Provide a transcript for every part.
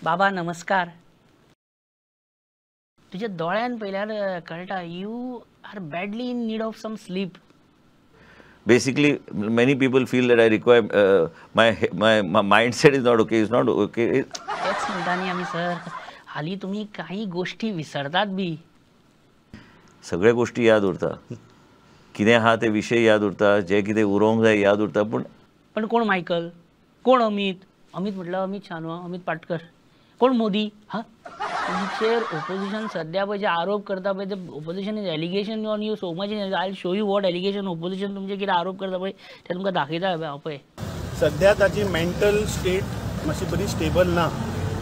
बाबा नमस्कार. तुझ्या दोळ्यान पळयल्यार कळटा you are badly in need of some sleep. Basically, many people feel that I require my my mindset is not okay. It's not okay. तेच म्हणटा न्ही आमी सर, हालीं तुमी कांय गोश्टी विसरतात बी. सगळे गोश्टी याद उरता, कितें आहा ते विशय याद उरता, जे कितें उरोवंक जाय याद उरता. पूण पण कोण मायकल, कोण अमित, अमित म्हटल्यार अमित शाह न्हू, अमित पाटकर, कोण मोदी. हा, तुमचेर ओपोजिशन सद्या पळय जे आरोप करता पळय ते opposition is allegation on you so much. I will show you what allegation opposition तुमचे कितें आरोप करता पळय ते तुमकां दाखयता हांव पळय. सद्या ताची मेंटल स्टेट मातशी बरी स्टेबल ना.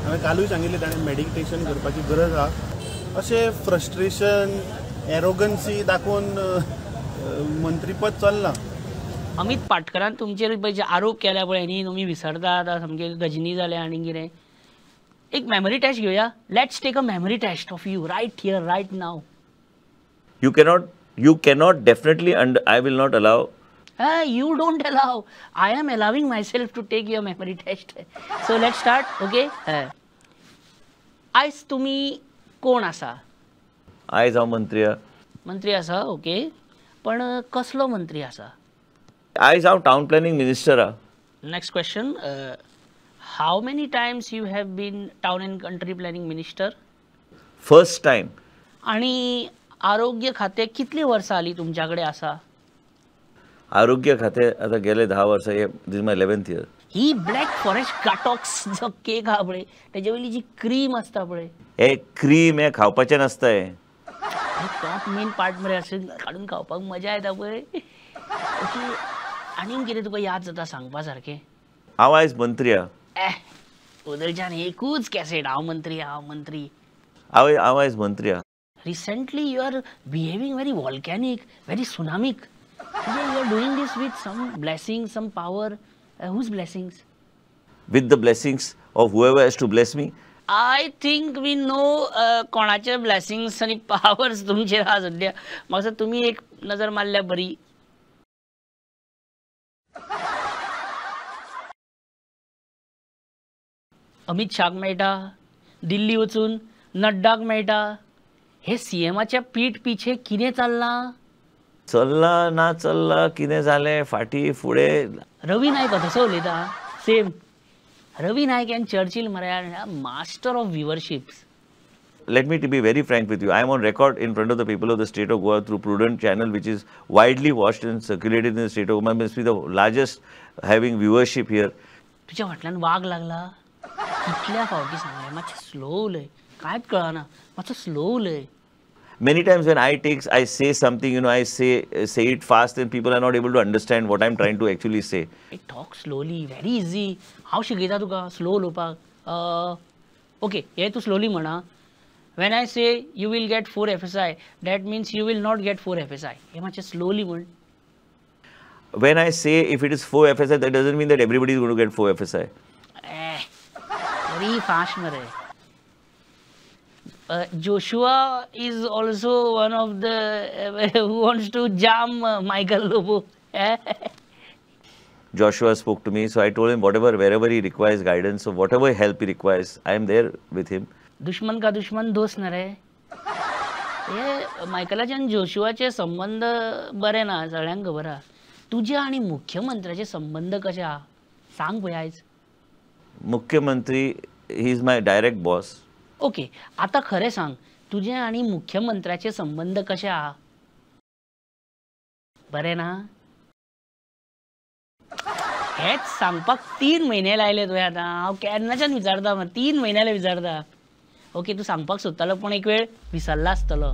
हांवें कालूय सांगिल्लें ताणें मेडिटेशन करपाची गरज आहा. अशें फ्रस्ट्रेशन, एरोगन्सी दाखोवन मंत्रीपद चल्लां. अमित पाटकरान तुमचेर पळय जे आरोप केल्या पळय न्ही, तुमी विसरता आतां सामके गजनी जाले आनी कितें. एक मेमरी टेस्ट घेवया. Let's take a memory test of you right here right now. You cannot definitely, and I will not allow. You don't allow. I am allowing myself to take your memory test. So let's start. Okay. आयज तुमी कोण आसा? आयज हांव मंत्री आसा. मंत्री आसा, ओके. पण कसलो मंत्री आसा? आयज हांव टावन प्लॅनिंग मिनिस्टर आसा. Next question. How many times you have been town and country planning minister? First time. आणि आरोग्य खाते कितली वर्सां आली तुमच्या कडेन आसा? आरोग्य खाते आता गेले 10 वर्सां, this is my 11th year. He black forest गाटॉक्स जो केक आहा पळय तेजे वयली जी क्रीम आसता पळय, हे क्रीम हे खावपाचें नासता. हे टॉप मेन पार्ट मरे अशें काडून खावपाक मजा येता पळय. ओके, आनीक कितें तुका याद जाता सांगपा सारकें? हांव आयज मंत्री आहा. ओदरच्यान एकूच कॅसेट, हांव मंत्री, हांव मंत्री, हांव आयज मंत्री आहा. Recently you are behaving very volcanic, very tsunamic. You are doing this with some blessing, some power. Whose blessings? With the blessings of whoever has to bless me. I think we know कोणाचे blessings आनी powers तुमचेर आहा सद्या. म्हाका तुमी एक नजर मारल्यार बरी. अमित शाहक मेळटा, दिल्ली वचून नड्डाक मेळटा. हे सीएमाच्या पीठ पिछे कितें चल्लां? चल्लां ना चल्लां, कितें जालें फाटीं फुडें. रवी नायक तसो उलयता same. Ravi Naik and Churchill मरे master of viewerships. Let me to be very frank with you. I am on record in front of the people of the state of Goa through Prudent channel, which is widely watched and circulated in the state of Goa. Must be the largest having viewership here. तुझ्या फाटल्यान वाग लागला कितल्या फावटी सांगलें, मातशें slow उलय, कांयच कळना, मातसो स्लो उलय. Many times when I say something, you know, I say it fast and people are not able to understand what I'm trying to actually say. Talk slowly, very easy. हांव शिकयता तुका slow उलोवपाक. Okay, हे तूं slowly म्हणा. When I say you will get 4 FSI, that means you will not get 4 FSI. हे मातशें slowly म्हण. When I say if it is 4 FSI, that doesn't mean that everybody is going to get 4 FSI. Very fast मरे. Joshua is also one of the who wants to jam Michael Lobo. Joshua spoke to me, so I told him whatever, wherever he requires guidance or whatever help he requires, I am there with him. दुश्मन का दुश्मन दोस्त न रे. हे मायकलाचे आनी जोशुआचे संबंध बरे ना, सगळ्यांक खबर आहा. तुजे आनी मुख्यमंत्र्याचे संबंध कशे आहा सांग पळय आयज. मुख्यमंत्री he is my direct boss. Okay, आतां खरें सांग, तुजे आनी मुख्यमंत्र्याचे संबंध कशे आहा? बरें ना? हेच सांगपाक 3 म्हयने लायले तुवें. आतां हांव केन्नाच्यान विचारता, 3 म्हयन्याले विचारता. ओके, तूं सांगपाक सोदतालो पूण एक वेळ विसरला आसतलो.